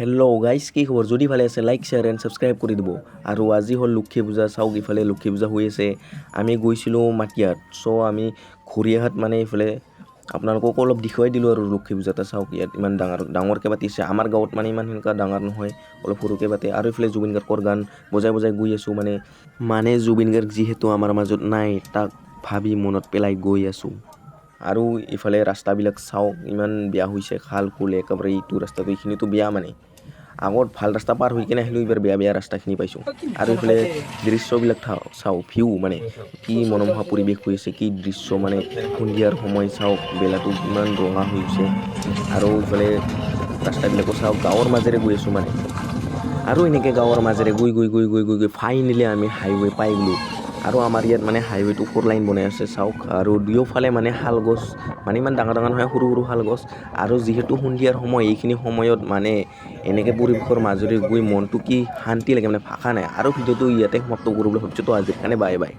Hello' guys, কি খবৰ? যদি ভালে আছে, লাইক, শ্বেয়াৰ এণ্ড ছাবস্ক্ৰাইব কৰি দিব। আৰু আজি হ'ল লক্ষী পূজা। চাওক, ইফালে লক্ষী পূজা হৈ আছে। আমি গৈছিলোঁ মাটিয়াত। চ' আমি খৰিয়াহাট মানে এইফালে আপোনালোককো অলপ দেখুৱাই দিলোঁ। আৰু লক্ষী পূজাটা চাওক, ইয়াত ইমান ডাঙৰ ডাঙৰকৈ পাতিছে। আমাৰ গাঁৱত মানে ইমান সেনেকুৱা ডাঙৰ নহয়, অলপ সৰুকৈ পাতে। আৰু এইফালে জুবিন গাৰ্গৰ গান বজাই বজাই গৈ আছোঁ। মানে জুবিন গাৰ্গ যিহেতু আমাৰ মাজত নাই, তাক ভাবি মনত পেলাই গৈ আছোঁ। আৰু ইফালে ৰাস্তাবিলাক চাওক, ইমান বেয়া হৈছে, খাল খুল একেবাৰে। এইটো ৰাস্তাটো, এইখিনিতো বেয়া। মানে আগত ভাল ৰাস্তা পাৰ হৈ কিনে আহিলোঁ, এইবাৰ বেয়া বেয়া ৰাস্তাখিনি পাইছোঁ। আৰু এইফালে দৃশ্যবিলাক চাওক, ভিউ মানে কি মনোমোহা পৰিৱেশ হৈ আছে, কি দৃশ্য! মানে সন্ধিয়াৰ সময়, চাওক বেলাটো কিমান ৰঙা হৈ গৈছে। আৰু ইফালে ৰাস্তাবিলাকো চাওক, গাঁৱৰ মাজেৰে গৈ আছোঁ মানে। আৰু এনেকৈ গাঁৱৰ মাজেৰে গৈ গৈ গৈ গৈ গৈ গৈ ফাইনেলি আমি হাইৱে পাই গ'লোঁ। আৰু আমাৰ ইয়াত মানে হাইৱেটো ফ'ৰ লাইন বনাই আছে, চাওক। আৰু দুয়োফালে মানে শাল গছ, মানে ইমান ডাঙৰ ডাঙৰ নহয়, সৰু সৰু শাল গছ। আৰু যিহেতু সন্ধিয়াৰ সময়, এইখিনি সময়ত মানে এনেকৈ পৰিৱেশৰ মাজেৰে গৈ মনটো কি শান্তি লাগে, মানে ভাষা নাই। আৰু ভিডিঅ'টো ইয়াতে সমাপ্ত কৰোঁ বুলি ভাবিছোঁ। তো আজিৰ কাৰণে বাই বাই।